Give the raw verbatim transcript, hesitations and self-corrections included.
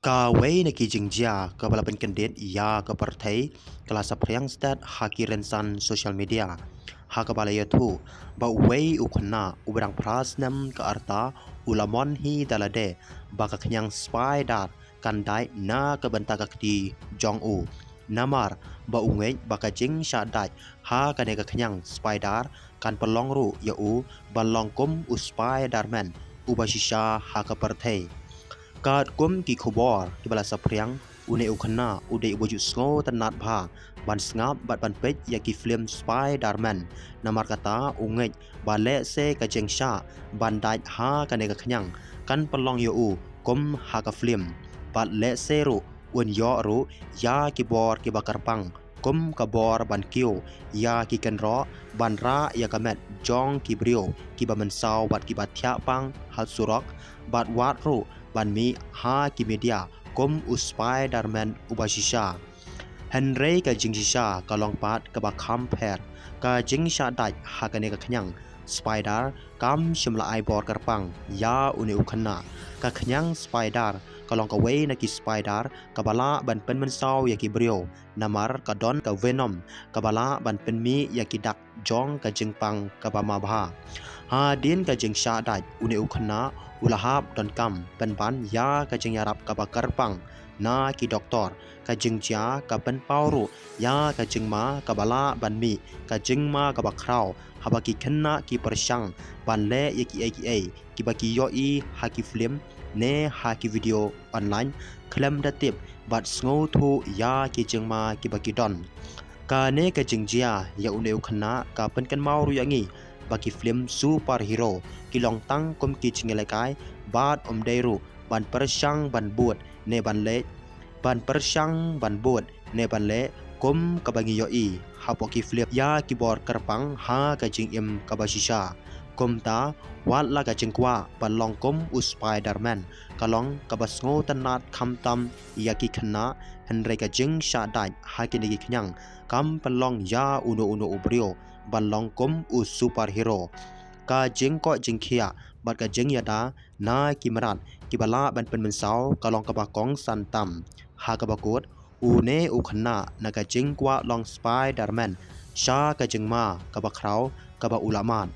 Kawei na ki jingjia kaba la pynkyndit ïa ka pyrthei ka la saphriang stet ha ki rynsan social media, ha kaba la ïathuh ba uwei u khynnah uba dang phra snem ka rta u la mon hi da lade ba ka khñiang spider kan dait na ka bynta ka kti jong u. Namar ba u ngeit ba ka jingshah dait ha kane ka khñiang spider kan pynlong ruh ïa u ban long kum u Spider-Man uba shisha ha ka pyrthei. Katkum ki khubor kiba la saphriang, une u khynnah u dei uba ju sngewtynnat bha ban sngap bad ban peit ïa ki film Spider-Man. Namar kata u ngeit ba lehse ka jingshah ban dait ha kane ka khñiang kan pynlong ïa u kum ha ka film. Bad lehse ruh un ïoh ruh ïa ki bor kiba kyrpang, kum ka bor ban kiew ïa ki kynroh, ban rah ïa ka met jong ki briew kiba mynsaw bad kiba thiah pang ha surok, bad wat ruh ban mih ha ki media kum u Spider-Man uba shisha. Hynrei ka jingshisha ka long pat kaba kham pher. Ka jingshah dait ha kane ka khñiang spider kam shym la ai bor kyrpang ïa une u khynnah. Ka khñiang spider ka long kawei na ki spider kaba lah ban pynmynsaw ïa ki briew, namar ka don ka venom kaba lah ban pynmih ïa ki dak jong ka jingpang kaba ma bha. Hadien ka jingshah dait, une u khynnah u la hap donkam pynban ïa ka jingïarap kaba kyrpang na ki doktor. Ka jingjia ka pynpaw ruh ïa ka jingma kaba lah ban mih ka jingma kaba khraw haba ki khynnah ki pyrshang ban leh ïa kiei kiei kiba ki ïohi ha ki film ne ha ki video online khlem da tip bad sngewthuh ïa ki jingma kiba ki don. Kane ka jingjia ïa une u khynnah ka pynkynmaw ruh ïa ngi ba ki film superhero ki long tang kum ki jingïalehkai bad ym dei ruh ban pyrshang ban bud ne ban leh, ban pyrshang ban bud ne ban leh kum kaba ngi ïohi hapoh ki film ïa ki bor kyrpang ha ka jingim kaba shisha. Kumta, wat la ka jingkwah ban long kum u Spider-Man ka long kaba sngewtynnat khamtam ïa ki khynnah, hynrei ka jingshah dait ha kine ki khñiang kam pynlong ïa uno uno u briew ban long kum u superhero. Ka jingkoh jingkhiah bad ka jingïada na ki mrad kiba lah ban pynmynsaw ka long kaba kongsan tam. Ha kaba kut, une u khynnah na ka jingkwah long Spider-Man sha ka jingma kaba khraw kaba u la mad.